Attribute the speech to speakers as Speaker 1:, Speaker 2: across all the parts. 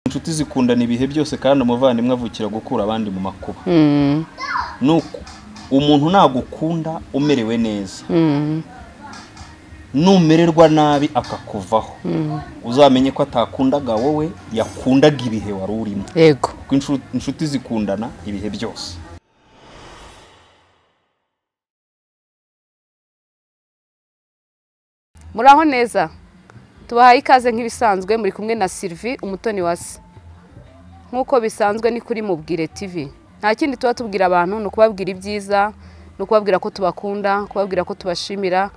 Speaker 1: Inshuti zikundana ibihe byose, kandi umuvandimwe avukira gukura abandi mu makuba. Nuko umuntu nagukunda umerewe neza, numererwa nabi akakuvaho, uzamenye ko atakundaga wowe, yakundaga ibihe wari urimo.
Speaker 2: Yego.
Speaker 1: Kuko inshuti zikundana ibihe byose.
Speaker 2: Muraho neza, tubahaye ikaze nk'ibisanzwe, muri kumwe na Sylvie Umutoni wa se. Nk'uko bisanzwe ni kuri Mubwire TV. Nta kindi tuba tubwira abantu, ni ukubabwira ibyiza, ni ukubabwira ko tubakunda, kubabwira ko tubashimira,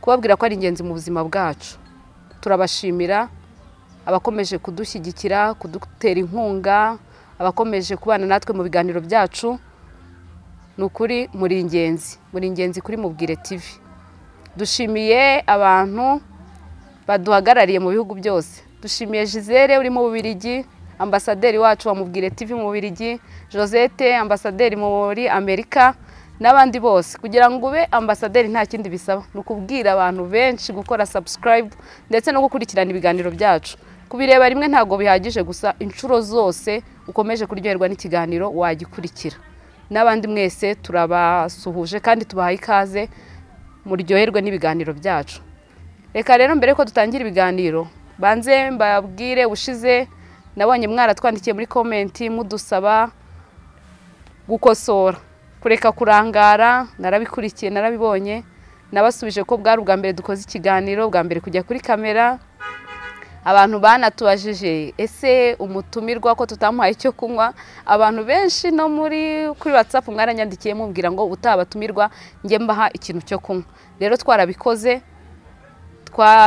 Speaker 2: kubabwira ko ari ingenzi mu buzima bwacu. Turabashimira abakomeje kudushyigikira, kudutera inkunga, abakomeje kubana natwe mu biganiro byacu. Ni ukuri muri ingenzi, muri ingenzi kuri Mubwire TV. Dushimiye abantu baduhagarariye mu bihugu byose. Dushimiye Gisele uri mu Bubiligi, ambasaderi wacu wa Mubwire TV mu Bubiligi, Josette ambasaderi muri Amerika, n'abandi bose. Kugira ngo ube ambasaderi nta kindi bisaba, ni ukubwira abantu benshi gukora subscribe ndetse no gukurikirana ibiganiro byacu. Kubireba rimwe ntabwo bihagije, gusa inshuro zose ukomeje kuryoherwa n'ikiganiro wagikurikira. N'abandi mwese turabasuhuje kandi tubahaye ikaze, muryoherwe n'ibiganiro byacu. Reka rero mbere ko dutangira ibiganiro, banze mbabwire, ushize nabonye mwaratwandikiye muri comment mudusaba gukosora, kureka kurangara. Narabikurikiye, narabibonye, nabasubije ko bwari ubwa mbere dukoze ikiganiro, bwa mbere kujya kuri kamera. Abantu banatubajije ese umutumirwa ko tutamuhaye icyo kunywa. Abantu benshi no muri kuri WhatsApp mwaranyandikiye mubwira ngo utabatumirwa njye mbaha ikintu cyo kunywa. Rero twarabikoze,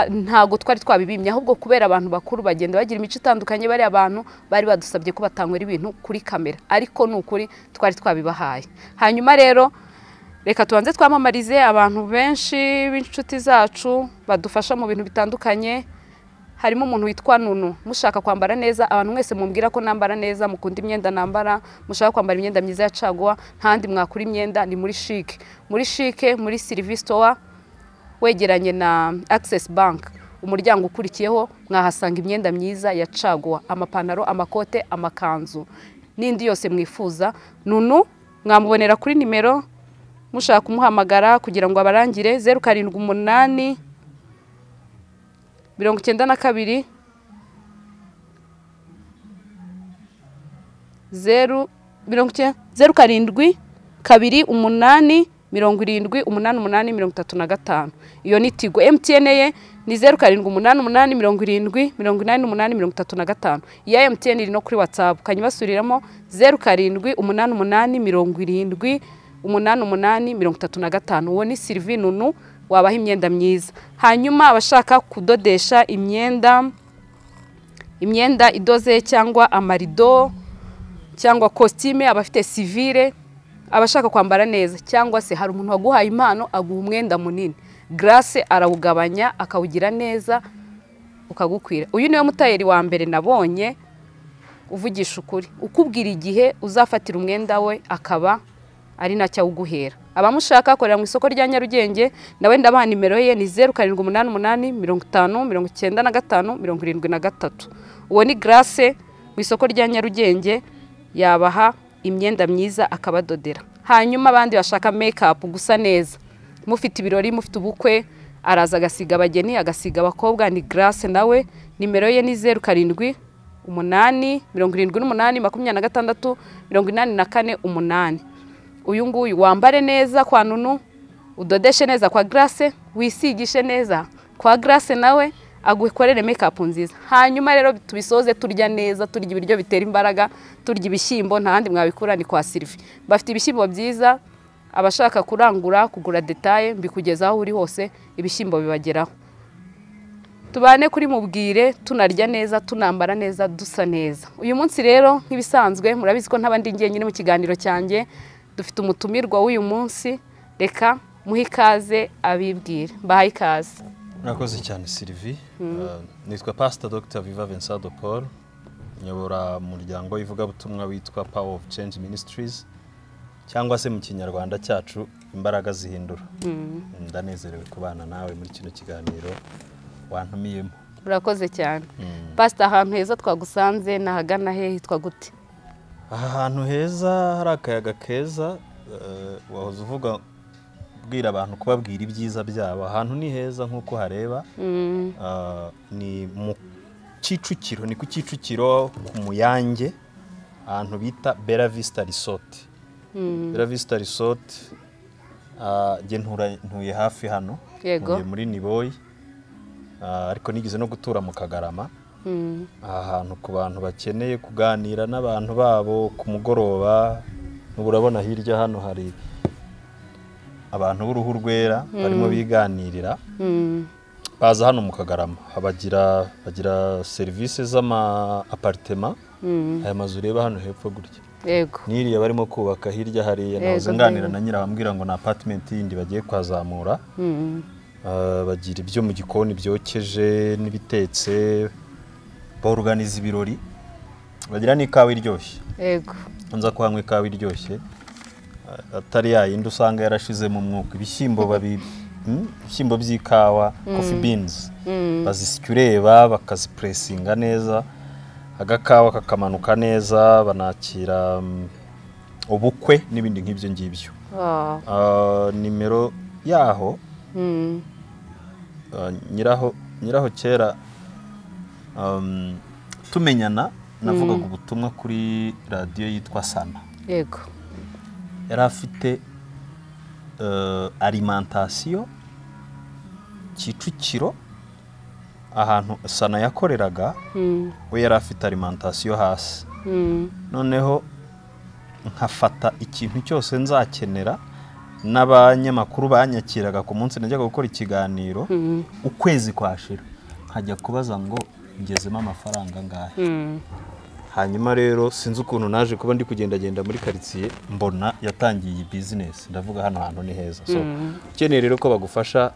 Speaker 2: ntago twari twabibimye, ahubwo kubera abantu bakuru bagenda bagira imico itandukanye, bari abantu bari badusabye ko batanywera ibintu kuri kamera, ariko ni ukuri twari twabibahaye. Hanyuma rero reka tubanze twamamarize abantu benshi b'inshuti zacu badufasha mu bintu bitandukanye. Harimo umuntu witwa Nunu, mushaka kwambara neza, abantu mwese mumbwira ko nambara neza, mukunda imyenda nambara, mushaka kwambara imyenda myiza ya caguwa, ntandi mwakura imyenda ni muri Chic. Muri Chic, muri Sylvie Store, wegeranye na Access Bank, umuryango ukurikiyeho mwahasanga imyenda myiza ya caguwa, amapantaro, amakote, amakanzu n'indi yose mwifuza. Nunu mwamubonera kuri nimero mushaka kumuhamagara kugira ngo abarangire, 078 92 0 07 28 70 88 35. Iyo ni Tigo. MTN ye ni 0788 70 88 35. Iya MTN iri no kuri WhatsApp, kanyibasuriramo 0788 70 88 35. Uwo ni Sylvie Nunu, wabaha imyenda myiza. Hanyuma abashaka kudodesha imyenda idoze cyangwa amarido cyangwa costume, abafite civile, abashaka kwambara neza, cyangwa se hari umuntu waguhaye impano aguha umwenda munini, Grace arawugabanya akawugira neza ukagukwira. Uyu niwe mutayeri wa mbere nabonye uvugisha ukuri, ukubwira igihe uzafatira umwenda we akaba ari nacyo awuguhera. Abamushaka akorera mu isoko rya Nyarugenge, nawe ndabaha nimero ye ni 0788 50 95 73. Uwo ni Grace mu isoko rya Nyarugenge, yabaha imyenda myiza akabadodera. Hanyuma abandi bashaka make up, gusa neza, mufite ibirori, mufite ubukwe, araza agasiga abageni, agasiga abakobwa, ni Grace nawe. Nimero ye ni 07 8 78 26 84 8. Uyu nguyu wambare neza kwa Nunu, udodeshe neza kwa Grace, wisigishe neza kwa Grace, nawe agukorere make up nziza. Hanyuma rero tubisoze turya neza, turya ibiryo bitera imbaraga, turya ibishyimbo, nta handi mwabikura ni kwa Sylvie. Bafite ibishyimbo byiza, abashaka kurangura, kugura detail, mbikugezaho uri hose, ibishyimbo bibageraho. Tubane kuri Mubwire, tunarya neza, tunambara neza, dusa neza. Uyu munsi rero nk'ibisanzwe murabizi ko ntabandi ngiye nyine mu kiganiro cyanjye, dufite umutumirwa w'uyu munsi, reka muhe ikaze abibwire. Mbahaye ikaze.
Speaker 1: Murakoze cyane Sylvie. Nitwa Pastor Dr Viva Vincent de Paul, nyobora umuryango w'ivugabutumwa witwa Power of Change Ministries, cyangwa se mu Kinyarwanda cyacu imbaraga zihindura. Ndanezerewe kubana nawe muri kino kiganiro wantumiyemo.
Speaker 2: Urakoze cyane. Pastor, ahantu heza twagusanze nahagana he, hitwa gute?
Speaker 1: Aha hantu heza hari akayaga keza, wahoze uvuga ubwira abantu kubabwira ibyiza byabo. Ahantu ni heza nk'uko hareba. Ni mu Kicukiro, ni ku Kicukiro ku Muyange, ahantu bita Bella Vista Resort. Bella Vista Resort, njye ntuye hafi hano.
Speaker 2: Yego.
Speaker 1: Ntuye muri Niboyi, ariko nigeze no gutura mu Kagarama. Aha hantu ku bantu bakeneye kuganira n'abantu babo ku mugoroba, n'ubu urabona hirya hano hari abantu b'uruhu rwera barimo biganirira. Baza hano mu Kagarama, bagira serivisi z'ama apartment. Aya mazu ureba hano hepfo gutya,
Speaker 2: Yego.
Speaker 1: n'iriya barimo kubaka hirya hariya, nahoze nganira na nyirabambwira ngo ni apartment yindi bagiye kuhazamura. Bagira ibyo mu gikoni byokeje n'ibitetse, boruganiza ibirori, bagira n'ikawa iryoshye.
Speaker 2: Yego.
Speaker 1: Nza kuhanywa ikawa iryoshye, atari ya yindi usanga yarashizemo umwuka. Ibishyimbo ibishyimbo by'ikawa, coffee beans, bazisya ureba, bakazipresinga neza, agakawa kakamanuka neza, banakira ubukwe n'ibindi nk'ibyo ngibyo.
Speaker 2: Wow.
Speaker 1: Nimero yaho, nyiraho kera, tumenyana navugaga ubutumwa kuri radiyo yitwa Sana.
Speaker 2: Yego.
Speaker 1: Yari afite alimentation Kicukiro, ahantu Sana yakoreraga. We yari afite alimentation hasi. Noneho nkafata ikintu cyose nzakenera, n'abanyamakuru banyakiraga ku munsi najyaga gukora ikiganiro, ukwezi kwashira nkajya kubaza ngo ngezemo amafaranga angahe. Hanyuma rero sinzi ukuntu naje kuba ndi kugendagenda muri karitsiye, mbona yatangiye iyi business, ndavuga hano hantu ni heza. So ukeneye rero ko bagufasha,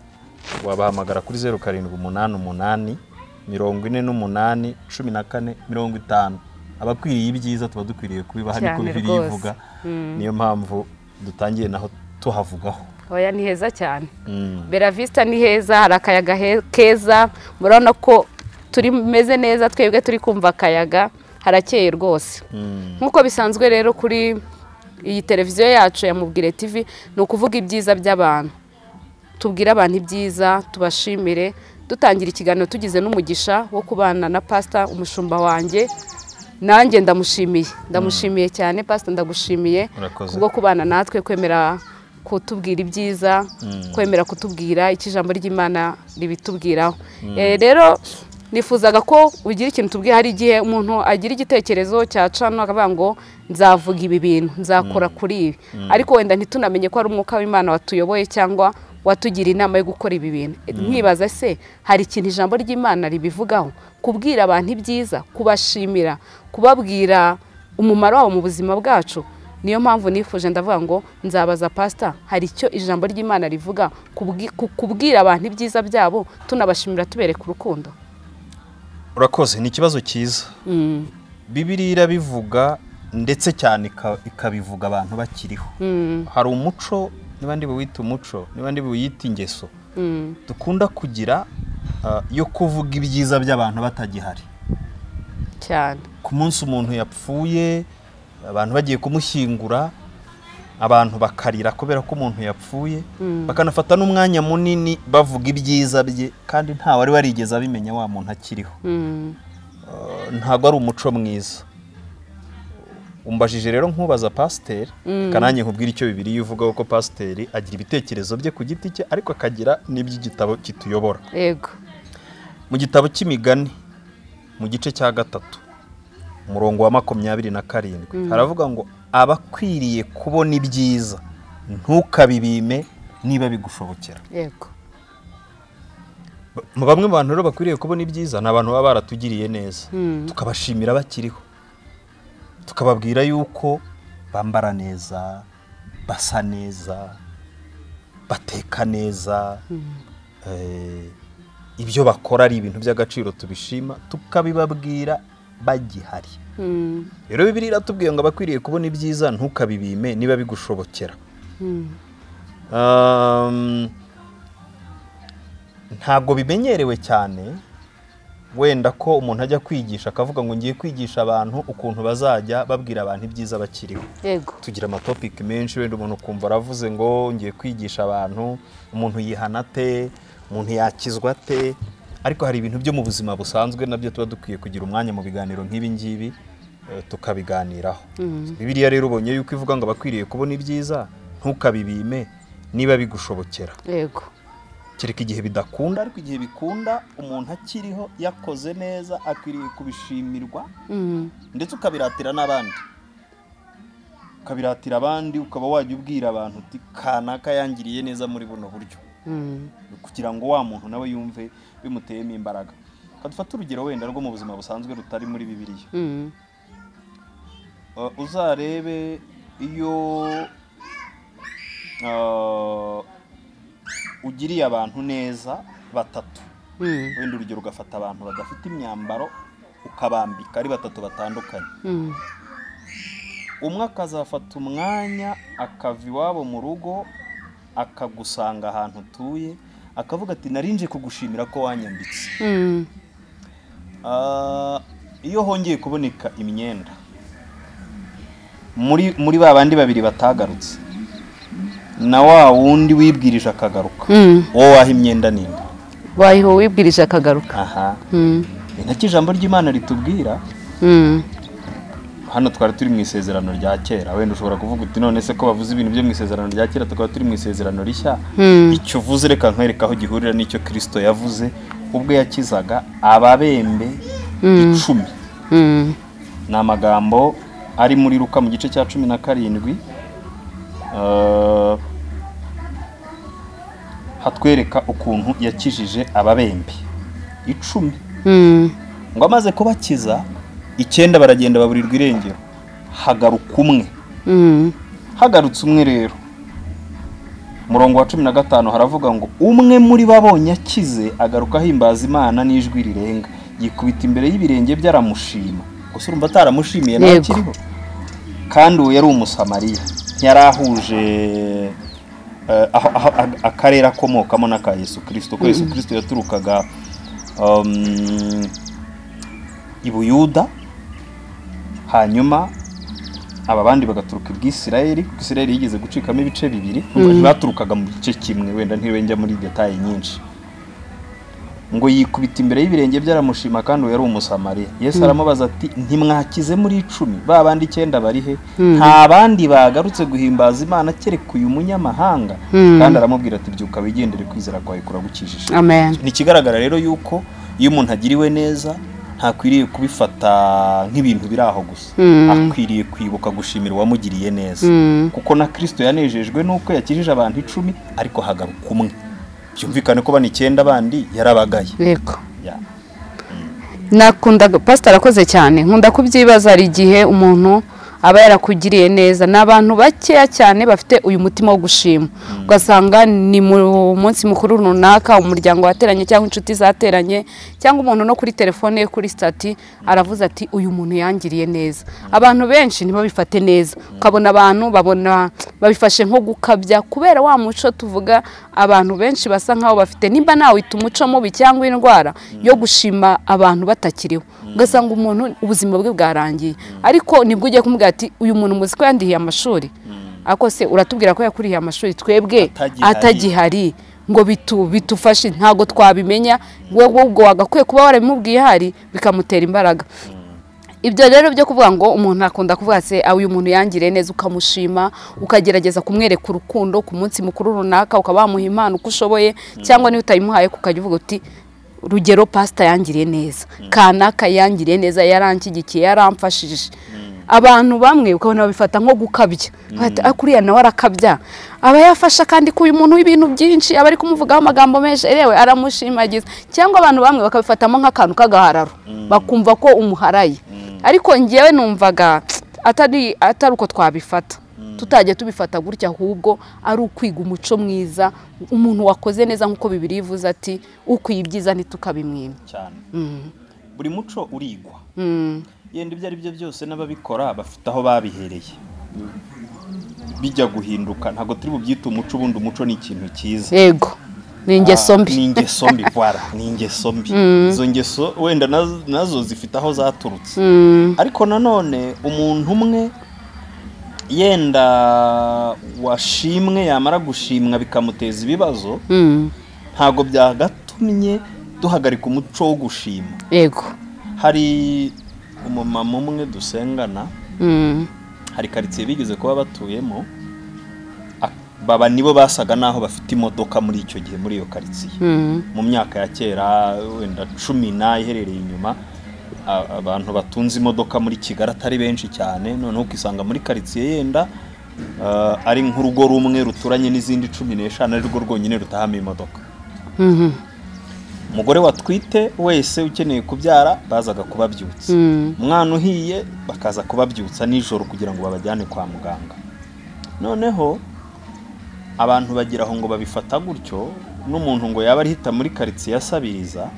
Speaker 1: wabahamagara kuri 0788 48 14 50. Abakwiriye ibyiza tuba dukwiriye kubibaha, niko
Speaker 2: Cyane
Speaker 1: Bibiliya
Speaker 2: rwose.
Speaker 1: ivuga. Niyo mpamvu dutangiye naho tuhavugaho.
Speaker 2: Oya, ni heza cyane. Bella Vista ni heza, hari akayaga keza, murabona ko turi meze neza, twebwe turi kumva akayaga, harakeye rwose. Nk'uko bisanzwe rero kuri iyi televiziyo yacu ya Mubwire TV, ni ukuvuga ibyiza by'abantu, tubwire abantu ibyiza, tubashimire. Dutangira ikiganiro tugize n'umugisha wo kubana na Pastor, umushumba wanjye, nanjye ndamushimiye, ndamushimiye cyane. Pastor, ndagushimiye
Speaker 1: Urakoze.
Speaker 2: kubwo kubana natwe, kwemera kutubwira ibyiza, kwemera kutubwira icyo ijambo ry'Imana ribitubwiraho. Rero nifuzaga ko ugira ikintu tubwira. Hari igihe umuntu agira igitekerezo cya cano akavuga ngo nzavuga ibi bintu, nzakora kuri ibi, ariko wenda ntitunamenye ko ari umwuka w'Imana watuyoboye cyangwa watugira inama yo gukora ibi bintu. Nkibaza se hari ikintu ijambo ry'Imana ribivugaho? Kubwira abantu ibyiza, kubashimira, kubabwira umumaro wabo mu buzima bwacu. Niyo mpamvu nifuje, ndavuga ngo nzabaza Pastor, hari icyo ijambo ry'Imana rivuga kubwira abantu ibyiza byabo, tunabashimira, tubereka urukundo?
Speaker 1: Urakoze, ni ikibazo cyiza. Bibiliya irabivuga ndetse cyane, ikabivuga abantu bakiriho. Hari umuco, niba ndi buwite umuco, niba ndi buwite ingeso dukunda kugira, yo kuvuga ibyiza by'abantu batagihari.
Speaker 2: Cyane.
Speaker 1: Ku munsi umuntu yapfuye, abantu bagiye kumushyingura, abantu bakarira kubera ko umuntu yapfuye, bakanafata n'umwanya munini bavuga ibyiza bye, kandi nta wari warigeze abimenya wa muntu akiriho. Ntabwo ari umuco mwiza. Umbajije rero nkubaza pasiteri, kananjye nkubwira icyo Bibiliya ivuga, ko pasiteri agira ibitekerezo bye ku giti cye, ariko akagira n'iby'igitabo kituyobora.
Speaker 2: Yego.
Speaker 1: Mu gitabo cy'Imigani, mu gice cya 3, umurongo wa 27, haravuga ngo abakwiriye kubona ibyiza ntukabibime niba bigushobokera.
Speaker 2: Yego.
Speaker 1: Mu bamwe mu bantu rero bakwiriye kubona ibyiza ni abantu baba baratugiriye neza, tukabashimira bakiriho, tukababwira yuko bambara neza, basa neza, bateka neza, ibyo bakora ari ibintu by'agaciro tubishima, tukabibabwira bagihari. Rero Bibiliya iratubwiye ngo abakwiriye kubona ibyiza ntukabibime niba bigushobokera. Ntabwo bimenyerewe cyane, Wenda ko umuntu ajya kwigisha akavuga ngo ngiye kwigisha abantu ukuntu bazajya babwira abantu ibyiza bakiriho.
Speaker 2: Yego.
Speaker 1: Tugira amatopic menshi, wenda umuntu ukumva aravuze ngo ngiye kwigisha abantu umuntu yihana ate, umuntu yakizwa ate, ariko hari ibintu byo mu buzima busanzwe nabyo tuba dukwiye kugira umwanya mu biganiro nk'ibi ngibi tukabiganiraho. Bibiliya rero ubonye yuko ivuga ngo abakwiriye kubona ibyiza ntukabibime niba bigushobokera.
Speaker 2: Yego.
Speaker 1: Kereka igihe bidakunda, ariko igihe bikunda umuntu akiriho yakoze neza akwiriye kubishimirwa, ndetse ukabiratira n'abandi, ukabiratira abandi, ukaba wajya ubwira abantu uti kanaka yangiriye neza muri buno buryo, kugira ngo wa muntu nawe yumve bimuteyemo imbaraga. Kadufate urugero wenda rwo mu buzima busanzwe rutari muri Bibiliya. Uzarebe iyo ugiriye abantu neza batatu, wenda urugero ugafata abantu badafite imyambaro ukabambika ari batatu batandukanye, umwe akazafata umwanya akava iwabo mu rugo akagusanga ahantu utuye akavuga ati narinje kugushimira ko wanyambitse. Iyo hongeye kuboneka imyenda muri ba bandi babiri batagarutse na wa wundi wibwirije akagaruka, wowe waha imyenda ninde?
Speaker 2: Wayiho wibwirije akagaruka.
Speaker 1: Aha. Ni nacyo ijambo ry'Imana ritubwira. Hano twari turi mu isezerano rya kera, wenda ushobora kuvuga uti none se ko bavuze ibintu byo mu isezerano rya kera tukaba turi mu isezerano rishya, icyo uvuze reka nkwereka aho gihurira n'icyo Kristo yavuze ubwo yakizaga ababembe 10. Ni amagambo ari muri Luka mu gice cya 17, hatwereka ukuntu yakijije ababembe 10. Ngo amaze kubakiza 9 baragenda baburirwa irengero, hagaruka umwe. Hagarutse umwe rero, murongo wa 15 haravuga ngo umwe muri babonye akize agaruka ahimbaza Imana n'ijwi rirenga, yikubita imbere y'ibirenge bye aramushima. Gusa urumva ataramushimiye ntakiriho, kandi uwo yari Umusamariya, ntiyarahuje akarere akomokamo n'aka Yesu Kristo, ko Yesu Kristo yaturukaga i Buyuda, hanyuma aba bandi bagaturuka i Bwisirayeli, kuko Isirayeli yigeze gucikamo ibice bibiri, ntibaturukaga mu gice kimwe, wenda ntiwenjya muri detail nyinshi. Ngo yikubita imbere y'ibirenge bye aramushima, kandi uwo yari Umusamariya. Yesu aramubaza ati ntimwakize muri 10, ba bandi 9 bari he? Nta bandi bagarutse guhimbaza Imana kereka uyu munyamahanga. Kandi aramubwira ati byuka wigendere, kwizera kwawe kuragukijije.
Speaker 2: Amen.
Speaker 1: Ni ikigaragara rero yuko iyo umuntu agiriwe neza ntakwiriye kubifata nk'ibintu biri aho gusa, akwiriye kwibuka gushimira uwamugiriye neza, kuko na Kristo yanejejwe nuko yakijije abantu 10 ariko hagaruka umwe. Byumvikane ko bani 9 bandi yarabagaye.
Speaker 2: Yego. Nakunda pastor arakoze cyane, nkunda kubyibaza ari igihe umuntu aba yarakugiriye neza, n'abantu bakeya cyane bafite uyu mutima wo gushima. Ugasanga ni mu munsi mukuru runaka umuryango wateranye cyangwa inshuti zateranye cyangwa umuntu no kuri telefone ye kuri stati aravuze ati uyu muntu yangiriye neza. Abantu benshi ntibabifate neza, ukabona abantu babona babifashe nko gukabya kubera wa muco tuvuga. Abantu benshi basa nkaho bafite nimba nawe ita umuco mubi cyangwa indwara yo gushima abantu batakiriho, ugasanga umuntu ubuzima bwe bwarangiye, ariko nibwo ugiye kumubwira ati uyu muntu muzi ko yandihiye amashuri, ako se uratubwira ko yakuriye amashuri twebwe atagihari ngo bitufashe, ntago twabimenya, wowe ubwo wagakwiye kuba warabimubwiye hari bikamutera imbaraga. Ibyo rero byo kuvuga ngo umuntu akunda kuvuga se uyu muntu yangiriye neza, ukamushima, ukagerageza kumwereka urukundo ku munsi mukuru runaka, ukaba wamuha impano uko ushoboye, cyangwa niba utayimuhaye ukajya uvuga uti rugero pastor yangiriye neza, kanaka yangiriye neza, yaranshyigikiye, yaramfashije. Abantu bamwe ukabona babifata nko gukabya, bati akuriya nawe arakabya, aba yafasha kandi ko uyu muntu w'ibintu byinshi aba ari kumuvugaho amagambo menshi, erewe aramushimagiza. Cyangwa abantu bamwe bakabifatamo nk'akantu k'agahararo, bakumva ko umuharaye. Ariko ngewe numvaga atari uko twabifata, tutajya tubifata gutya, ahubwo ari ukwiga umuco mwiza, umuntu wakoze neza nk'uko Bibiliya ivuze ati ukwiye ibyiza ntitukabimwima.
Speaker 1: Cyane. Buri muco urigwa. Yenda ibyo ari byo byose n'ababikora bafite aho babihereye, bijya guhinduka, ntabwo turi bubyite umuco, ubundi umuco ni ikintu cyiza.
Speaker 2: Yego. Ni ingeso mbi.
Speaker 1: Ni ingeso mbi, voilà, ni ingeso mbi. Izo ngeso wenda nazo zifite aho zaturutse. Ariko nanone umuntu umwe yenda washimwe yamara gushimwa bikamuteza ibibazo, ntago byagatumye duhagarika umuco wo gushima.
Speaker 2: Yego.
Speaker 1: Hari umumama umwe dusengana, hari quartier bigeze kuba batuyemo, baba nibo basaga naho bafite imodoka muri icyo gihe muri iyo quartier. Mu myaka ya kera wenda 10 iherereye inyuma, abantu batunze imodoka muri Kigali atari benshi cyane, noneho ukisanga muri quartier yenda ari nk'urugo rumwe ruturanye n'izindi 15 ari rwo rwonyine rutahama imodoka. Umugore watwite wese ukeneye kubyara bazaga kubabyutsa, umwana uhiye bakaza kubabyutsa nijoro kugira ngo babajyane kwa muganga. Noneho abantu bagira aho ngo babifata gutyo, n'umuntu ngo yaba arihita muri quartier yasabiriza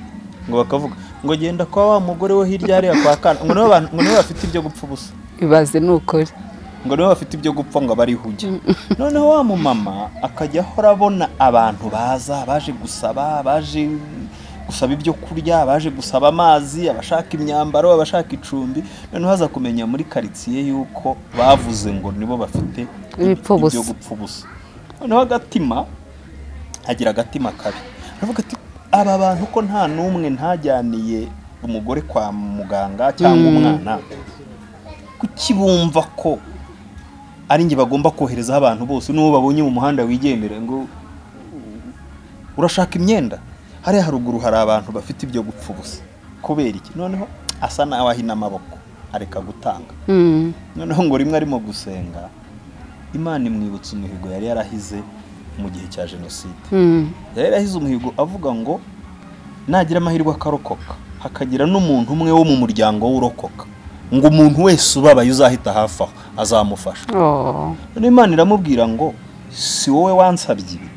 Speaker 1: ngo bakavuga ngo genda kwa wa mugore wo hirya hariya kwa kana, ngo nibo ngo nibo bafite ibyo gupfa ubusa.
Speaker 2: Ibaze nukuri
Speaker 1: ngo nibo bafite ibyo gupfa ngo bari hujye. Noneho wa mumama akajya ahora abona abantu baza baje gusaba, baje gusaba ibyo kurya, baje gusaba amazi, abashaka imyambaro, abashaka icumbi. Noneho aza kumenya muri quartier yuko bavuze ngo nibo bafite ibyo gupfa ubusa. Noneho agatima agira agatima kabi, aravuga ati aba bantu ko nta numwe ntajyaniye umugore kwa muganga cyangwa umwana, kuki bumva ko ari nge bagomba kohereza abantu bose n'uwo babonye mu muhanda wigendera ngo urashaka imyenda, hariya haruguru hari abantu bafite ibyo gupfa ubusa, kubera iki? Noneho asa nawe ahina amaboko areka gutanga. Noneho ngo rimwe arimo gusenga, Imana imwibutsa umuhigo yari yarahize mu gihe cya jenoside. Yari yarahize umuhigo avuga ngo nagira amahirwe akarokoka, hakagira n'umuntu umwe wo mu muryango w'urokoka, ngo umuntu wese ubabaye uzahita hafi aho azamufasha. Noneho Imana iramubwira ngo si wowe wansabye ibi,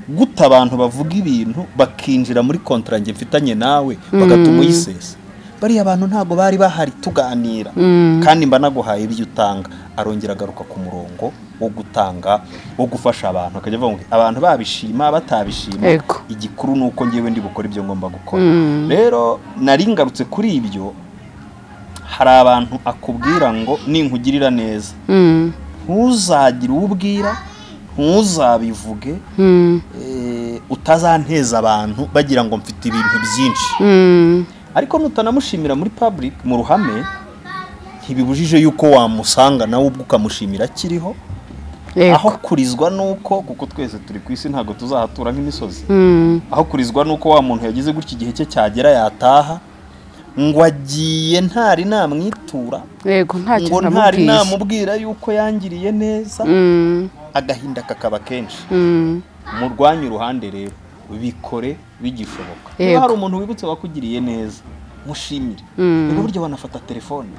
Speaker 1: guta abantu bavuga ibintu bakinjira muri kontra nge mfitanye nawe bagatuma uyisesa. Bariya abantu ntago bari bahari tuganira, kandi mba naguhaye ibyo utanga. Arongera agaruka ku murongo wo gutanga, wo gufasha abantu, akajya avuga ngo abantu babishima batabishima, igikuru nuko ngewe ndi gukora ibyo ngomba gukora. Rero nari ngarutse kuri ibyo, hari abantu akubwira ngo ninkugirira neza ntuzagire ubwira, ntuzabivuge, utazanteza abantu bagira ngo mfite ibintu byinshi. Ariko nutanamushimira muri public, mu ruhame, ntibibujije yuko wamusanga nawe ubwo ukamushimira akiriho. Aho kurizwa nuko, kuko twese turi ku isi ntago tuzahatura nk'imisozi, aho kurizwa nuko wa muntu yagize gutya igihe cye cyagera yataha ngo agiye ntari namwitura, ngo ntari namubwira yuko yangiriye neza, agahinda kakaba kenshi. Murwanye uruhande rero, bikore bigishoboka. Niba hari umuntu wibutse wakugiriye neza, mushimire. Niba buryo wanafata telefone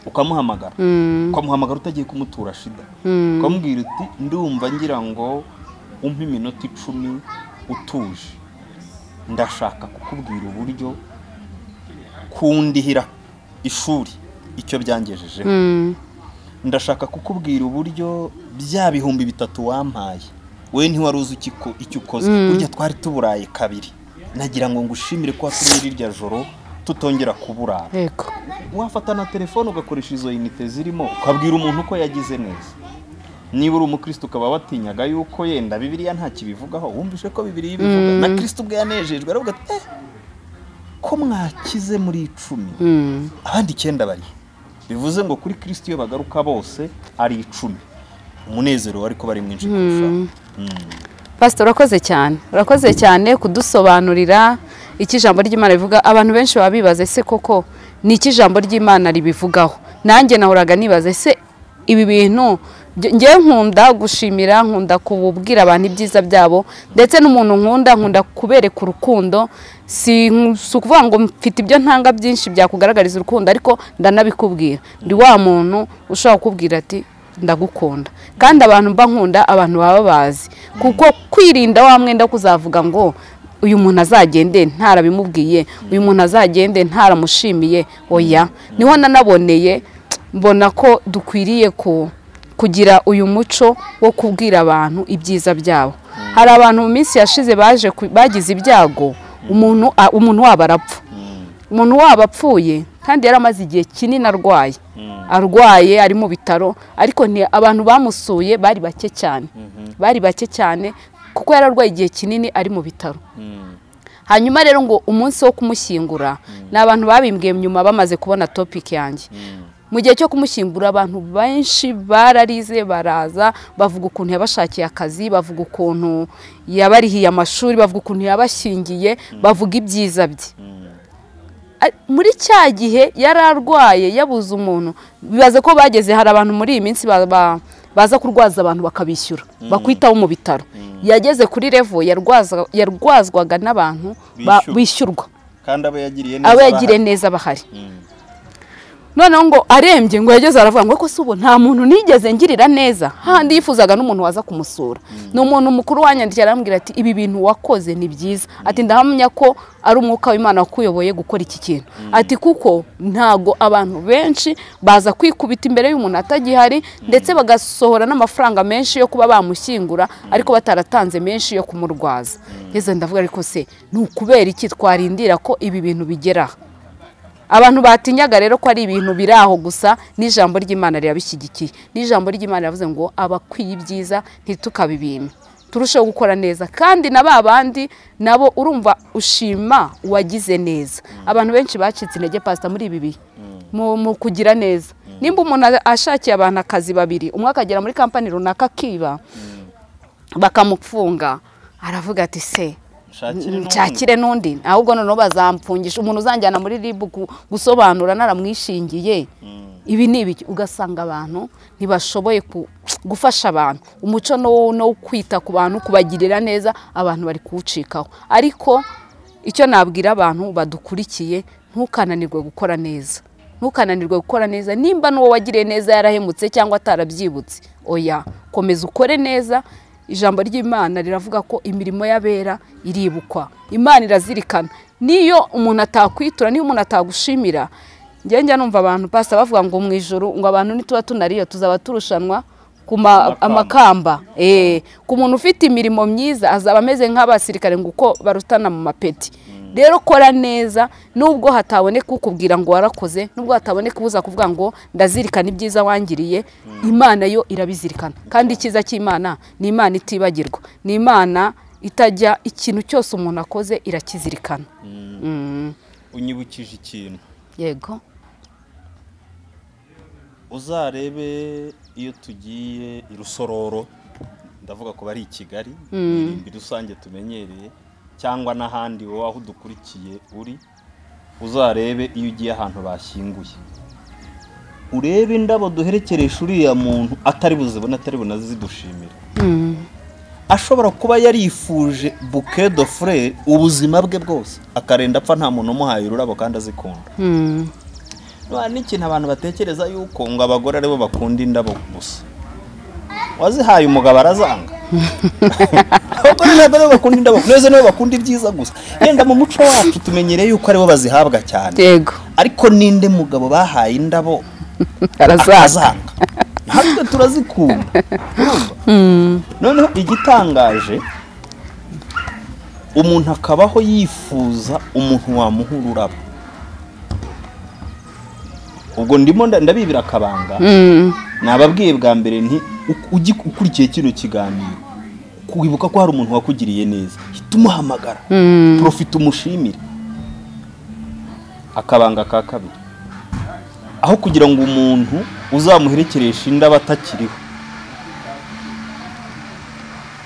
Speaker 1: ukamuhamagara, ukamuhamagara utagiye kumutura shida, ukamubwira uti ndumva ngira ngo umpe iminota 10 utuje, ndashaka kukubwira uburyo kundihira ishuri icyo byangejejeho, ndashaka kukubwira uburyo bya 3000 wampaye we ntiwari uzi icyo ukoze, burya twari tuburaye kabiri, nagira ngo ngushimire ko watumye rirya joro tutongera kuburara. Wafata na telefone ugakoresha izo unite zirimo, ukabwira umuntu ko yagize neza. Niba uri umukristo ukaba watinyaga yuko yenda Bibiliya nta kibivugaho, wumvishe ko Bibiliya ibivuga, na Kristo ubwe yanejejwe aravuga ati ko mwakize muri 10 abandi 9 bari, bivuze ngo kuri Kristo iyo bagaruka bose ari 10, umunezero ariko bari mwinshi kurushaho.
Speaker 2: Pastor, urakoze cyane, urakoze cyane kudusobanurira iki ijambo ry'Imana rivuga. Abantu benshi baba bibaza ese koko ni iki ijambo ry'Imana ribivugaho. Nanjye nahoraga nibaza ese ibi bintu, ngewe nkunda gushimira, nkunda kububwira abantu ibyiza byabo, ndetse n'umuntu nkunda kubereka urukundo. Si ukuvuga ngo mfite ibyo ntanga byinshi byakugaragariza urukundo, ariko ndanabikubwira. Ndi wa muntu ushobora kukubwira ati ndagukunda, kandi abantu mba nkunda abantu baba bazi, kuko kwirinda wa mwenda kuzavuga ngo uyu muntu azagende ntarabimubwiye, uyu muntu azagende ntaramushimiye, oya. Niho nanaboneye mbona ko dukwiriye kugira uyu muco wo kubwira abantu ibyiza byabo. Hari abantu mu minsi yashize baje bagize ibyago, umuntu wabo arapfa. Umuntu wabo apfuye kandi yaramaze igihe kinini arwaye, arwaye ari mu bitaro, ariko abantu bamusuye bari bake cyane, bari bake cyane kuko yararwaye igihe kinini ari mu bitaro. Hanyuma rero ngo umunsi wo kumushyingura ni abantu babimbwiye nyuma bamaze kubona topic yanjye. Mu gihe cyo kumushyingura abantu benshi bararize, baraza bavuga ukuntu yabashakiye akazi, bavuga ukuntu yabarihiye amashuri, bavuga ukuntu yabashyingiye, bavuga ibyiza bye. Muri cya gihe yararwaye yabuze umuntu, bibaze ko bageze hari abantu muri iyi minsi baza kurwaza abantu bakabishyura, bakwitaho mu bitaro. Yageze kuri level yarwazwaga n'abantu bishyurwa,
Speaker 1: kandi abo
Speaker 2: yagiriye neza bahari. Noneho ngo arembye ngo yageze aravuga ngo ko se ubu nta muntu nigeze ngirira neza, handi yifuzaga n'umuntu waza kumusura. Ni umuntu mukuru wanyandikiye arambwira ati ibi bintu wakoze ni byiza, ati ndahamya ko ari umwuka w'Imana wakuyoboye gukora iki kintu, ati kuko ntago abantu benshi baza kwikubita imbere y'umuntu atagihari, ndetse bagasohora n'amafaranga menshi yo kuba bamushyingura ariko bataratanze menshi yo kumurwaza. Ngeze ndavuga ariko se ni ukubera iki twarindira ko ibi bintu bigera? Abantu batinyaga rero ko ari ibintu biraho gusa, n'ijambo ry'Imana rirabishyigikiye. N'ijambo ry'Imana riravuze ngo abakwiye ibyiza ntitukabibime, turusheho gukora neza. Kandi na babandi nabo urumva ushima uwagize neza. Abantu benshi bacitse intege pastor muri ibi bihe mu kugira neza. Nimba umuntu ashakiye abantu akazi babiri, umwe akagera muri company runaka akiba bakamufunga, aravuga ati se nshakire n'undi, ahubwo noneho bazampfungisha umuntu uzanjyana muri RIB gusobanura naramwishingiye. Ibi ni ibiki? Ugasanga abantu ntibashoboye gufasha abantu, umuco no kwita ku bantu, kubagirira neza, abantu bari kuwucikaho. Ariko icyo nabwira abantu badukurikiye, ntukananirwe gukora neza, ntukananirwe gukora neza. Nimba n'uwo wagiriye neza yarahemutse cyangwa atarabyibutse, oya, komeza ukore neza. Ijambo ry'Imana riravuga ko imirimo y'abera iribukwa, Imana irazirikana. Niyo umuntu atakwitura, niyo umuntu atagushimira, njye numva abantu pastor bavuga ngo mu ijuru ngo abantu nituba tunariyo tuzaba turushanwa ku amakamba. Ku muntu ufite imirimo myiza azaba ameze nk'abasirikare ngo uko barutana mu mapeti. Rero kora neza, nubwo hataboneka ukubwira ngo warakoze, nubwo hataboneka ubuza kuvuga ngo ndazirikana ibyiza wangiriye, Imana yo irabizirikana. Kandi icyiza cy'Imana ni Imana itibagirwa, ni Imana itajya, ikintu cyose umuntu akoze irakizirikana.
Speaker 1: Unyibukije ikintu.
Speaker 2: Yego.
Speaker 1: Uzarebe iyo tugiye i Rusororo, ndavuga ko bari i Kigali, irimbi rusange tumenyereye, cyangwa n'ahandi wowe aho udukurikiye uri, uzarebe iyo ugiye ahantu bashyinguye, urebe indabo duherekeresha uriya muntu atari buzibone, atari bunazidushimire. Ashobora kuba yarifuje bouquet de fleurs ubuzima bwe bwose, akarenda apfa nta muntu umuhaye ururabo kandi azikunda. N'ikintu abantu batekereza yuko ngo abagore aribo bakunda indabo gusa, wazihaye umugabo arazanga. Abagore ntabwo aribo bakunda indabo, neza nibo bakunda ibyiza gusa. Yenda mu muco wacu tumenyereye yuko aribo bazihabwa cyane.
Speaker 2: Yego.
Speaker 1: Ariko ninde mugabo bahaye indabo arazanga? Natwe turazikunda. Noneho igitangaje, umuntu akabaho yifuza umuntu wamuha ururabo. Ubwo ndimo ndabibira akabanga. Nababwiye bwa mbere nti ukurikiye kino kiganiro, kwibuka ko hari umuntu wakugiriye neza, hita umuhamagara, profite umushimire. Akabanga ka kabiri, aho kugira ngo umuntu uzamuherekeresha indabo atakiriho,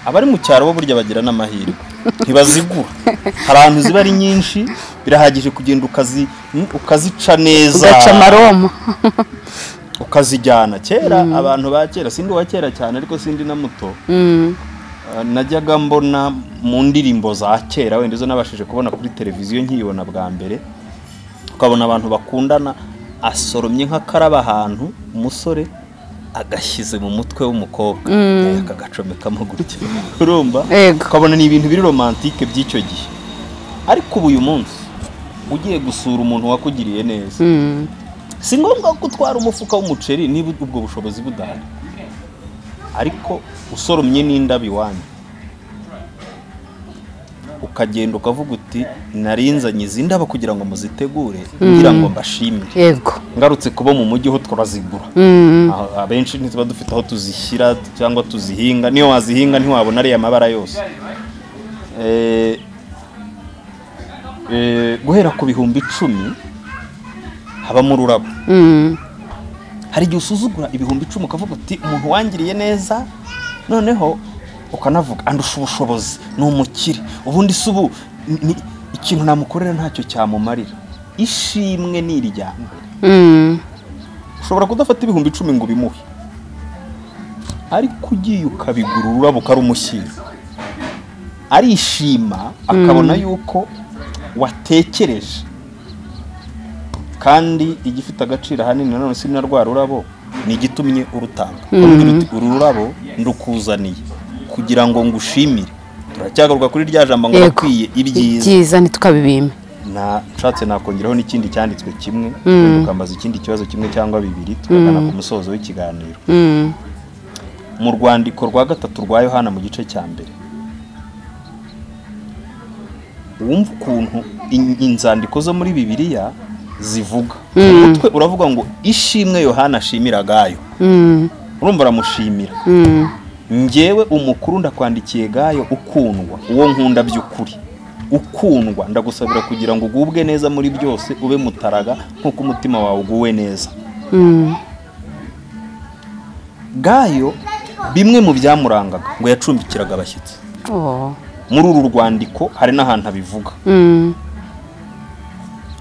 Speaker 1: abari mu cyaro bo burya bagira n'amahirwe ntibazigura, hari ahantu ziba ari nyinshi, birahagije kugenda ukazica neza,
Speaker 2: ugaca amaroma
Speaker 1: ukazijyana. Kera abantu ba kera, sindi wa kera cyane ariko sindi na muto, najyaga mbona mu ndirimbo za kera, wenda izo nabashije kubona kuri televiziyo nkiyibona bwa mbere, ukabona abantu bakundana asoromye nk'akaraba ahantu, umusore agashyize mu mutwe w'umukobwa akagacomekamo gutya, urumva ukabona ni ibintu biri romantike by'icyo gihe. Ariko ubu uyu munsi ugiye gusura umuntu wakugiriye neza, si ngombwa ko utwara umufuka w'umuceri niba ubwo bushobozi budahari, ariko usoromye n'indabo iwanyu Ukagenda ukavuga uti narinzanye izi ndabo kugira ngo muzitegure, ngira ngo mbashimire.
Speaker 2: Yego.
Speaker 1: Ngarutse kuba mu mujyi ho turazigura. Abenshi ntituba dufite aho tuzishyira cyangwa tuzihinga, niyo wazihinga ntiwabona ariya mabara yose. Guhera ku 10,000 habamo ururabo. Hari igihe usuzugura 10,000 ukavuga uti umuntu wangiriye neza, noneho ukanavuga andusha ubushobozi, ni umukire, ubundi se ubu ikintu namukorera ntacyo cyamumarira. Ishimwe ni irya mbere. Ushobora kudafata 10,000 ngo ubimuhe, ariko ugiye ukabigura ururabo ukarumushyira, arishima akabona yuko watekereje. Kandi igifite agaciro ahanini nanone si na rwa rurabo, ni igitumye urutanga. Uru rurabo ndukuzaniye kugira ngo ngushimire. Turacyagaruka kuri rya jambo ngo bakwiye ibyiza
Speaker 2: ntitukabibime.
Speaker 1: Na nshatse nakongeraho n'ikindi cyanditswe kimwe, ukambaza ikindi kibazo kimwe cyangwa bibiri, tukagana ku musozo w'ikiganiro. Mu rwandiko rwa 3 rwa Yohana mu gice cya 1, wumva ukuntu inzandiko zo muri Bibiliya zivuga. Umutwe uravuga ngo ishimwe Yohana ashimira Gayo. Urumva aramushimira. Njyewe umukuru ndakwandikiye Gayo ukundwa, uwo nkunda by'ukuri. Ukundwa ndagusabira kugira ngo ugubwe neza muri byose, ube mutaraga nkuko umutima wawe uguwe neza. Gayo bimwe mu byamurangaga ngo yacumbikiraga abashyitsi. Muri uru rwandiko hari n'ahantu abivuga.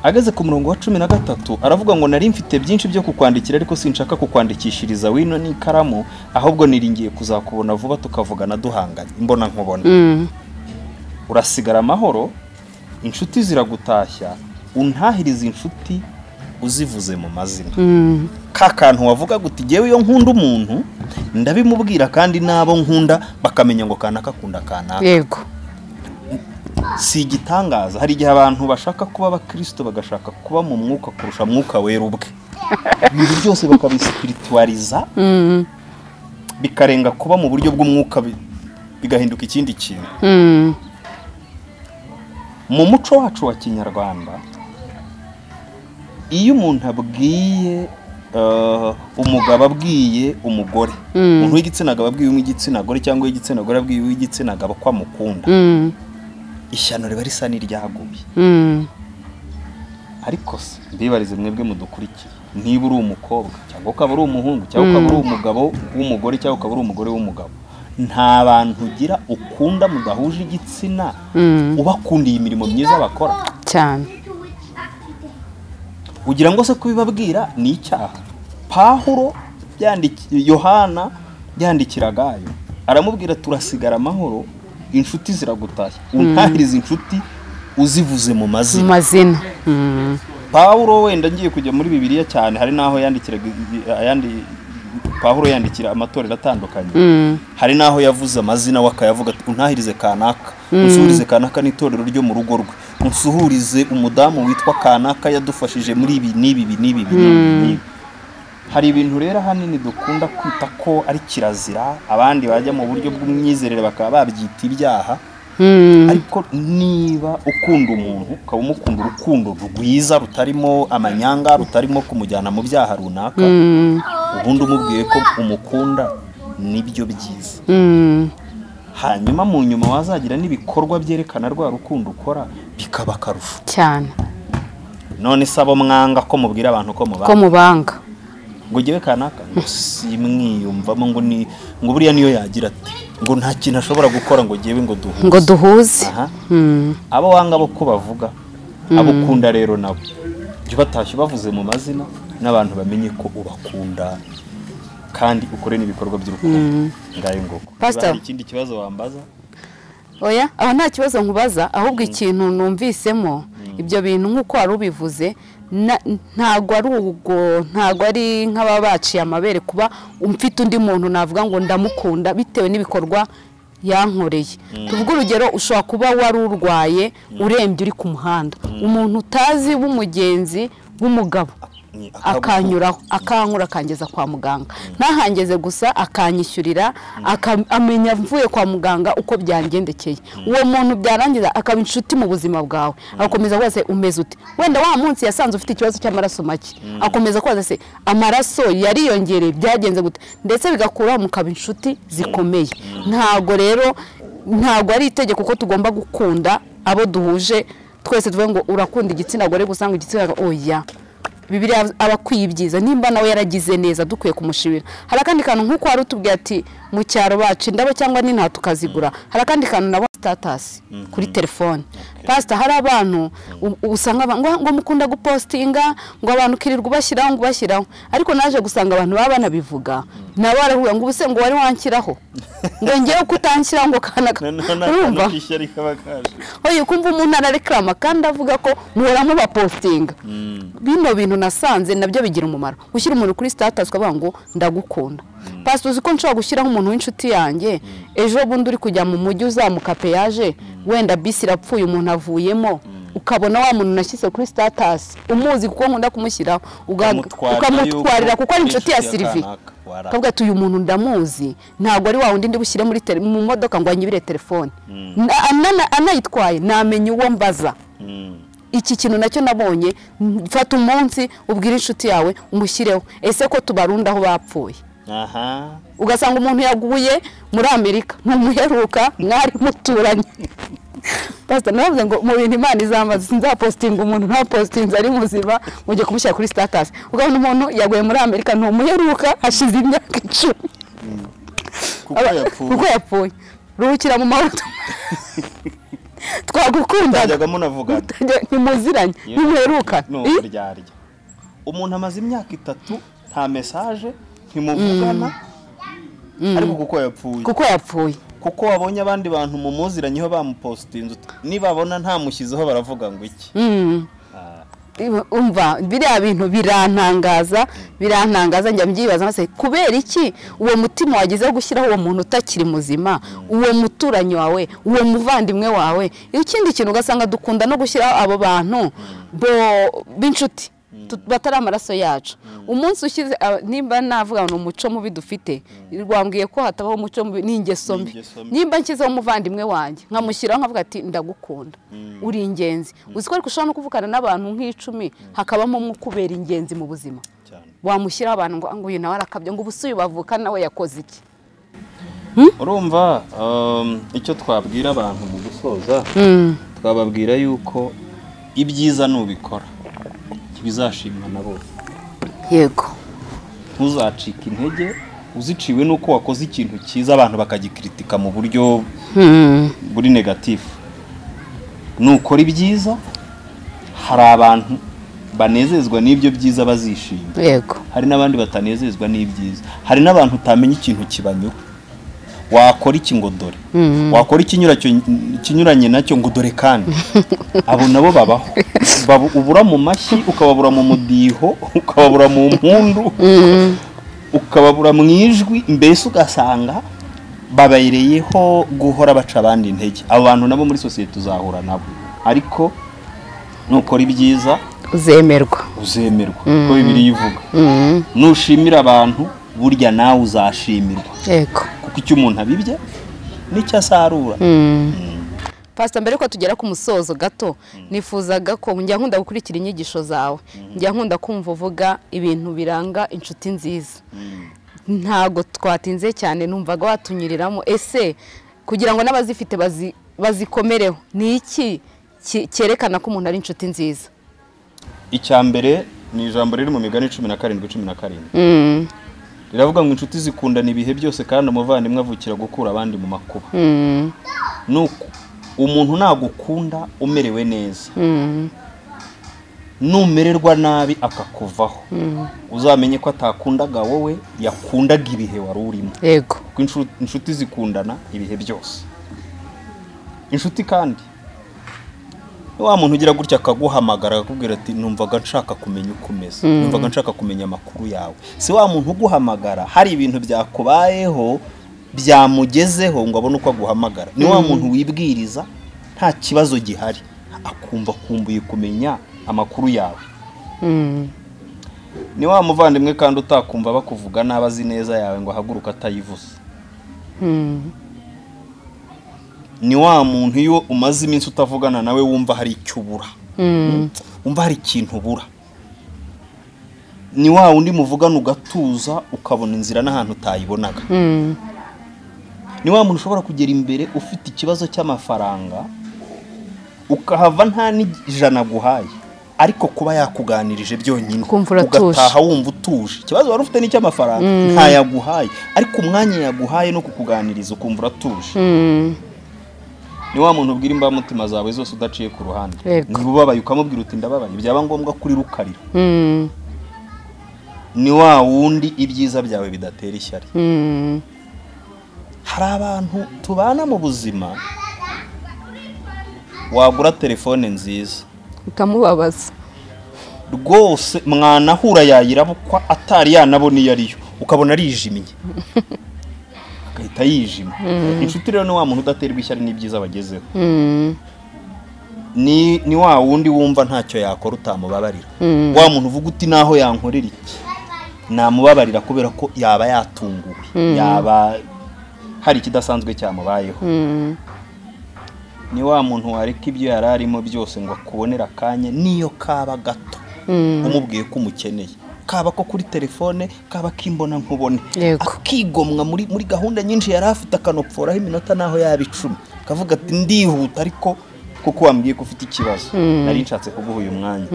Speaker 1: Ageze ku murongo wa 13 aravuga ngo nari mfite byinshi byo kukwandikira, ariko sinshaka kukwandikishiriza wino n'ikaramu, ahubwo niringiye kuzakubona vuba tukavugana duhanganye imbona nkubona. Urasigara amahoro, inshuti ziragutashya, untahiriza inshuti uzivuze mu mazina. Ka kantu wavuga guti jewe iyo nkunda umuntu ndabimubwira, kandi nabo nkunda bakamenya ngo kanaka akunda kanaka.
Speaker 2: Yego.
Speaker 1: Si igitangaza hari igihe abantu bashaka kuba abakristo bagashaka kuba mu mwuka kurusha mwuka wera ubwe. Ibintu byose bakabispiritualiza, bikarenga kuba mu buryo bw'umwuka bigahinduka ikindi kintu. Mu muco wacu wa Kinyarwanda, iyo umuntu abwiye umugabo abwiye umugore, umuntu w'igitsina gabo abwiye uw'igitsina gore, cyangwa uw'igitsina gore abwiye uw'igitsina gabo ko amukunda, ishyano riba risa n'iryaguye. Ariko se mbibarize mwebwe mudukurikiye, niba uri umukobwa cyangwa ukaba uri umuhungu cyangwa ukaba uri umugabo w'umugore cyangwa ukaba uri umugore w'umugabo, nta bantu ugira ukunda mudahuje igitsina ubakundiye imirimo myiza bakora
Speaker 2: cyane?
Speaker 1: Ugira ngo se kubibabwira ni icyaha? Pawulo Yohana yandikira Gayo aramubwira turasigara amahoro, inshuti ziragutashya, untahiriza inshuti uzivuze mu mazina. Pawulo wenda ngiye kujya muri Bibiliya cyane, hari naho yandikiraga ayandi. Pawulo yandikira amatorero atandukanye, hari naho yavuze amazina wakayavuga ati untahirize kanaka, unsuhurize kanaka n'itorero ryo mu rugo rwe, unsuhurize umudamu witwa kanaka yadufashije muri ibi n'ibi n'ibi n'ibi. Hari ibintu rero ahanini dukunda kwita ko ari kirazira, abandi bajya mu buryo bw'umyizerere bakaba babyita ibyaha. Ariko niba ukunda umuntu ukaba umukunda urukundo rwiza rutarimo amanyanga, rutarimo kumujyana mu byaha runaka, ubundi umubwiye ko umukunda nibyo byiza. Hanyuma mu nyuma wazagira n'ibikorwa byerekana rwa rukundo ukora bikaba akarusho
Speaker 2: cyane.
Speaker 1: None se abo mwanga ko mubwira abantu ko mubanga,
Speaker 2: ko mubanga
Speaker 1: ngo ujyewe kanaka ngo simwiyumvamo, ngo ni ngo buriya niyo yagira ati ngo nta kintu ashobora gukora ngo jyewe ngo duhuze,
Speaker 2: ngo duhuze.
Speaker 1: Abo wanga bo ko bavuga, abo ukunda rero nabo jya batashye bavuze mu mazina, n'abantu bamenye ko ubakunda kandi ukore n'ibikorwa by'urukundo. Ngayo ngoko.
Speaker 2: Pastor,
Speaker 1: ikindi kibazo wambaza?
Speaker 2: Oya, aho nta kibazo nkubaza, ahubwo ikintu numvisemo ibyo bintu nkuko wari ubivuze, ntago ari ubwo, ntago ari nk'aba baciye amabere kuba umfite undi muntu navuga ngo ndamukunda bitewe n'ibikorwa yankoreye. Tuvuge urugero, ushobora kuba wari urwaye urembye uri ku muhanda, umuntu utazi w'umugenzi w'umugabo Akanyuraho, akankura, akangeza kwa muganga. Ntahangeze gusa, akanyishyurira, amenya mvuye kwa muganga uko byangendekeye. Uwo muntu byarangiza akaba inshuti mu buzima bwawe, akomeza kubaza umeze ute. Wenda wa munsi yasanze ufite ikibazo cy'amaraso make, akomeza kubaza se amaraso yariyongereye byagenze gute, ndetse bigakura mukaba inshuti zikomeye. Ntago rero, ntago ari itegeko ko tugomba gukunda abo duhuje twese tuvuge ngo urakunda igitsina gore gusa, ngo igitsina gabo, oya. Bibiliya abakwiye ibyiza, nimba nawe yaragize neza dukwiye kumushimira. Hari akandi kantu nk'uko wari utubwiye ati mu cyaro bacu indabo cyangwa n'inta tukazigura. Hari akandi kantu nabo status kuri telefone. Pastor, hari abantu usanga ngo mukunda gupostinga, ngo abantu kirirwa ubashyiraho ngo ubashyiraho, ariko naje gusanga abantu baba banabivuga nabo baravuga ngo ubuse ngo wari wanshyiraho, ngo ngewe kutanshyiraho ngo kanaka. Urumva? Oya, kumva umuntu arareklama kandi avuga ko muhora mubapostinga. Bino bintu nasanze nabyo bigira umumaro. Gushyira umuntu kuri status ukavuga ngo ndagukunda. Pastor, uzi ko nshobora gushyiraho umuntu w'inshuti yanjye, ejo bundi uri kujya mu mujyi uzamuka peyaje, wenda bisi irapfuye umuntu avuyemo, ukabona wa muntu nashyize kuri status umuzi kuko nkunda kumushyiraho, ukamutwarira kuko ari inshuti ya Sylvie. Ukavuga ati uyu muntu ndamuzi, ntabwo ari wa wundi ndi bushyire muri mu modoka ngo anyibire telefone. Anayitwaye namenye uwo mbaza. Iki kintu nacyo nabonye, fata umunsi ubwire inshuti yawe umushyireho, ese ko tubarunda aho bapfuye. Ugasanga umuntu yaguye muri Amerika ntumuheruka mwari muturanye. Pastor, navuze ngo mu bintu Imana izambaza sinzapostinga umuntu ntapostinze ari muzima, mujye kumushyira kuri status. Ukabona umuntu yaguye muri Amerika ntumuheruka hashize imyaka 10 kuko yapfuye. Ruhukira mu mahoro. Twagukundaga
Speaker 1: munavugana
Speaker 2: ntimuziranye ntimuheruka.
Speaker 1: Umuntu amaze imyaka 3 nta message, ntimuvugana, ariko kuko yapfuye,
Speaker 2: kuko yapfuye,
Speaker 1: kuko wabonye abandi bantu mumuziranyeho bamupostinze, nibabona ntamushyizeho baravuga ngo iki.
Speaker 2: Umva biriya bintu birantangaza, birantangaza, njya mbyibaza mase kubera iki uwo mutima wagize gushyiraho uwo muntu utakiri muzima, uwo muturanyi wawe, uwo muvandimwe wawe. Ikindi kintu ugasanga dukunda no gushyiraho abo bantu bo b'inshuti batari amaraso yacu. Umunsi ushyize, nimba navuga ngo umuco mubi dufite, rwambwiye ko hatabaho umuco mubi n'ingeso mbi. Nimba nshyizeho umuvandimwe wanjye nkamushyiraho nkavuga ati ndagukunda, uri ingenzi. Uzi ko ariko ushobora no kuvugana n'abantu nk'icumi hakabamo umwe ukubera ingenzi mu buzima, wamushyiraho abantu ngo uyu nawe arakabye, ngo ubusuyu bavuka nawe yakoze iki.
Speaker 1: Urumva icyo twabwira abantu mu gusoza, twababwira yuko ibyiza nubikora bizashimwa na bose.
Speaker 2: Yego.
Speaker 1: Ntuzacike intege uziciwe nuko wakoze ikintu cyiza abantu bakagikritika mu buryo buri negative. Nukora ibyiza hari abantu banezezwa n'ibyo byiza bazishima.
Speaker 2: Yego.
Speaker 1: Hari n'abandi batanezezwa n'ibyiza. Hari n'abantu utamenya ikintu kibanyura. Wakora iki ngo dore, wakora ikinyuranye nacyo ngo dore kandi. Abo nabo babaho. Ubura mu mashyi, ukababura mu mudiho, ukababura mu mpundu, ukababura mu ijwi, mbese ugasanga babayereyeho guhora baca abandi intege. Abo bantu nabo muri sosiyete uzahura nabo. Ariko nukora ibyiza
Speaker 2: uzemerwa,
Speaker 1: uzemerwa ko Bibiliya ivuga. Nushimira abantu burya nawe uzashimirwa.
Speaker 2: Yego.
Speaker 1: Kuko icyo umuntu abibye nicyo asarura.
Speaker 2: Pastor, mbere ko tugera ku musozo gato, nifuzaga ko njya nkunda gukurikira inyigisho zawe, njya nkunda kumva uvuga ibintu biranga inshuti nziza. Ntago twatinze cyane, numvaga watunyuriramo. Ese kugira ngo n'abazifite bazikomereho, ni iki cyerekana ko umuntu ari inshuti nziza?
Speaker 1: Icya mbere ni ijambo riri mu migani 17:17. Riravuga ngo inshuti zikundana ibihe byose kandi umuvandimwe avukira gukura abandi mu makuba. Nuko umuntu nagukunda umerewe neza, numererwa nabi akakuvaho, uzamenye ko atakundaga wowe, yakundaga ibihe wari urimo.
Speaker 2: Yego.
Speaker 1: Kuko inshuti zikundana ibihe byose. Inshuti kandi wa muntu ugira gutya akaguhamagara akakubwira ati numvaga nshaka kumenya uko umeze, numvaga nshaka kumenya amakuru yawe. Si wa muntu uguhamagara hari ibintu byakubayeho byamugezeho ngo abone uko aguhamagara. Ni wa muntu wibwiriza nta kibazo gihari, akumva akumbuye kumenya amakuru yawe. Ni wa muvandimwe kandi utakumva bakuvuga nabi azi neza yawe ngo ahaguruke atayivuze. Ni wa muntu iyo umaze iminsi utavugana nawe wumva hari icyo ubura, wumva hari ikintu ubura. Ni wa wundi muvugana ugatuza ukabona inzira n'ahantu utayibonaga. Ni wa muntu ushobora kugera imbere ufite ikibazo cy'amafaranga ukahava nta n'ijana aguhaye, ariko kuba yakuganirije byonyine ugataha wumva utuje. Ikibazo wari ufite n'icy'amafaranga ntayaguhaye, ariko umwanya yaguhaye no kukuganiriza ukumva uratuje. Ni wa muntu ubwira imbamutima zawe zose udaciye ku ruhande. Niba ubabaye ukamubwira uti ndababaye, byaba ngombwa kuri rukarira. Ni wa wundi ibyiza byawe bidatera ishyari. Hari abantu tubana mu buzima, wagura telefone nziza
Speaker 2: ukamubabaza
Speaker 1: rwose, mwanahura yayirabukwa atari yanabona iyo ariyo, ukabona arijimye agahita yijima. Inshuti rero ni wa muntu udaterwa ishyari n'ibyiza bagezeho. Ni wa wundi wumva ntacyo yakora utamubabarira. Wa muntu uvuga uti naho yankorera iki namubabarira kubera ko yaba yatunguwe, yaba hari ikidasanzwe cyamubayeho. Ni wa muntu wareka ibyo yari arimo byose ngo akubonera akanya, niyo kaba gato umubwiye ko umukeneye, kaba ko kuri telefone, kaba kimbona nkubone, akigomwa muri gahunda nyinshi yari afite, akanopforaho iminota naho yaba 10, akavuga ati ndihuta ariko kuko wambwiye ko ufite ikibazo nari nshatse kuguha uyu mwanya.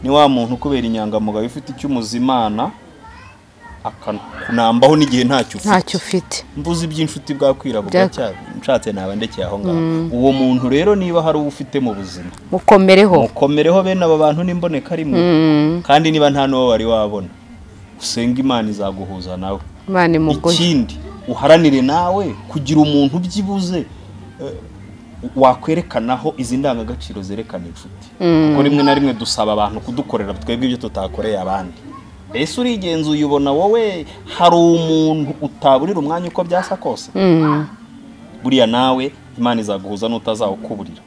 Speaker 1: Ni wa muntu kubera inyangamugayo ufite icyo umuzimana akanambaho n'igihe ntacyo ufite. Mbuze iby'inshuti bwakwira bugacya, nshatse naba ndekeye aho ngaho. Uwo muntu rero niba hari uwo ufite mu buzima,
Speaker 2: mukomereho,
Speaker 1: mukomereho bene aba bantu n'imboneka rimwe. Kandi niba nta n'uwo wari wabona, usenga Imana izaguhuza nawe.
Speaker 2: Imana imugoye.
Speaker 1: Ikindi uharanire nawe kugira umuntu byibuze wakwerekanaho izi ndangagaciro zerekana inshuti. Kuko rimwe na rimwe dusaba abantu kudukorera twebwe ibyo tutakoreye abandi. Ese urigenzuye ubona wowe hari umuntu utaburira umwanya uko byasa kose? Buriya nawe Imana izaguhuza n'utazawukuburira.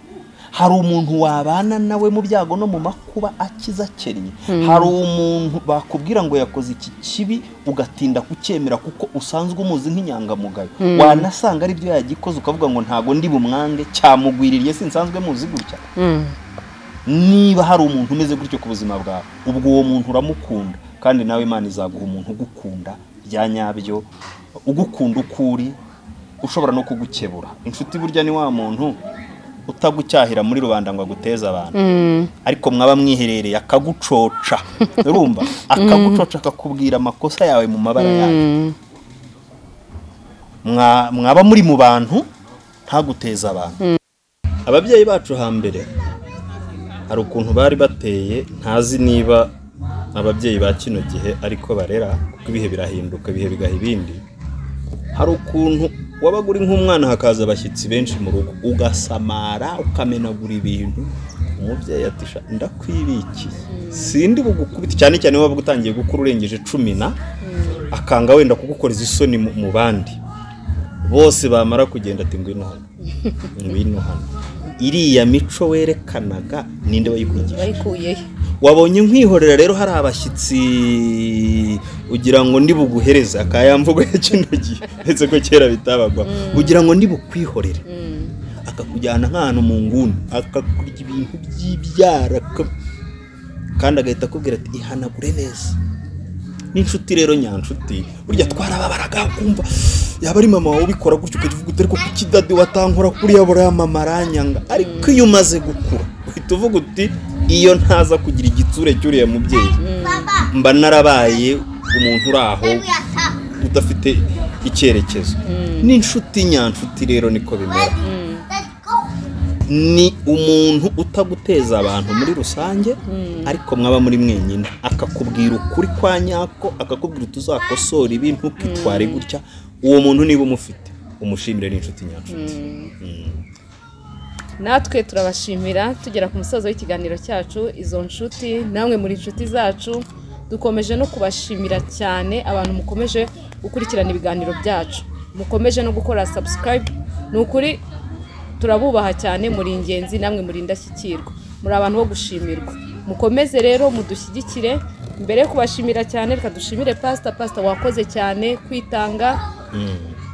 Speaker 1: Hari umuntu wabana nawe mu byago no mu makuba akiza akennye. Hari umuntu bakubwira ngo yakoze iki kibi ugatinda kucyemera kuko usanzwe umuzi nk'inyangamugayo, wanasanga ari byo yagikoze ukavuga ngo ntago ndi bumwange, cyamugwiririye sinsanzwe muzi gutya. Niba hari umuntu umeze gutyo ku buzima bwawe, ubwo uwo muntu uramukunda, kandi nawe Imana izaguha umuntu ugukunda bya nyabyo, ugukunda ukuri, ushobora no kugukebura. Inshuti burya ni wa muntu utagucyahira muri rubanda ngo aguteze abantu, ariko mwaba mwiherereye akagucoca, urumva akagucoca akakubwira amakosa yawe mu mabara yawe. Mwaba muri mu bantu ntaguteza abantu. Ababyeyi bacu hambere hari ukuntu bari bateye, ntazi niba ababyeyi ba kino gihe ariko barera, kuko ibihe birahinduka, ibihe bigaha ibindi. Hari ukuntu wabaga uri nk'umwana hakaza abashyitsi benshi mu rugo, ugasamara ukamenagura ibintu, umubyeyi ati ndakwibikiye sindi bugukubita, cyane cyane wabaga utangiye gukura urengeje 10 na akanga wenda kugukoreza isoni mu bandi bose, bamara kugenda ati ngwino hano, ngwino hano. Iriya mico werekanaga ninde wayikwigisha?
Speaker 2: Wayikuye.
Speaker 1: Wabonye nkwihorera rero hari abashyitsi ugira ngo ndi buguhereza akayamvugo ya kino gihe, ndetse ko kera bitabagwa, ugira ngo ndi bukwihorere, akakujyana nk'ahantu mu nguni, akakurya ibintu by'ibyara, kandi agahita akubwira ati ihanagure neza. N'inshuti rero nyanshuti burya twarababaraga, kumva yaba ari mama wawe ubikora gutyo ukavuga uti ariko kuki dadi watankora kuriya buriya mama aranyanga. Ariko iyo umaze gukura uhita uvuga uti iyo ntaza kugira igitsure cy'uriya mubyeyi mba narabaye umuntu uri aho udafite icyerekezo. N'inshuti nyanshuti rero niko bimera. Ni umuntu utaguteza abantu muri rusange, ariko mwaba muri mwenyine akakubwira ukuri kwa nyako, akakubwira utuzakosora ibi ntukitware gutya. Uwo muntu niba umufite umushimire, n'inshuti nyanshuti.
Speaker 2: Natwe turabashimira, tugera ku musozo w'ikiganiro cyacu. Izo nshuti namwe muri inshuti zacu, dukomeje no kubashimira cyane abantu mukomeje gukurikirana ibiganiro byacu, mukomeje no gukora subscribe. Ni ukuri turabubaha cyane, muri ingenzi namwe muri indashyikirwa, muri abantu bo gushimirwa. Mukomeze rero mudushyigikire. Mbere yo kubashimira cyane, reka dushimire pasita. Pasita, wakoze cyane kwitanga.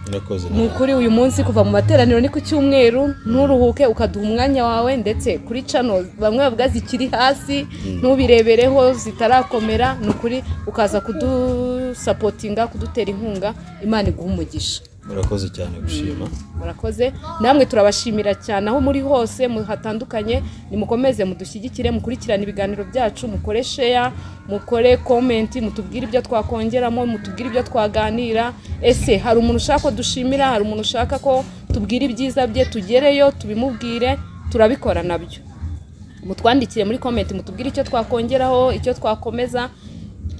Speaker 1: Murakoze.
Speaker 2: Ni ukuri, uyu munsi kuva mu materaniro, ni ku cyumweru, nturuhuke, ukaduha umwanya wawe, ndetse kuri channel bamwe bavuga zikiri hasi, ntubirebereho zitarakomera, ni ukuri ukaza kudusapotinga, kudutera inkunga. Imana iguha umugisha.
Speaker 1: Murakoze cyane gushima.
Speaker 2: Murakoze namwe, turabashimira cyane aho muri hose hatandukanye. Nimukomeze mudushyigikire, mukurikirane ibiganiro byacu, mukore share, mukore comment, mutubwire ibyo twakongeramo, mutubwire ibyo twaganira. Ese hari umuntu ushaka ko dushimira? Hari umuntu ushaka ko tubwira ibyiza bye, tugereyo tubimubwire? Turabikora nabyo. Mutwandikire muri comment, mutubwire icyo twakongeraho, icyo twakomeza.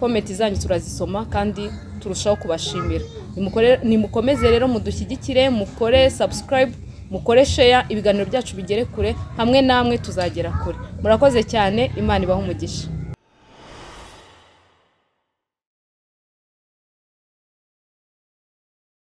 Speaker 2: Comment zanyu turazisoma kandi turushaho kubashimira. Nimukomeze rero mudushyigikire, mukore subscribe, mukore share, ibiganiro byacu bigere kure. Hamwe namwe tuzagera kure. Murakoze cyane, Imana ibahe umugisha.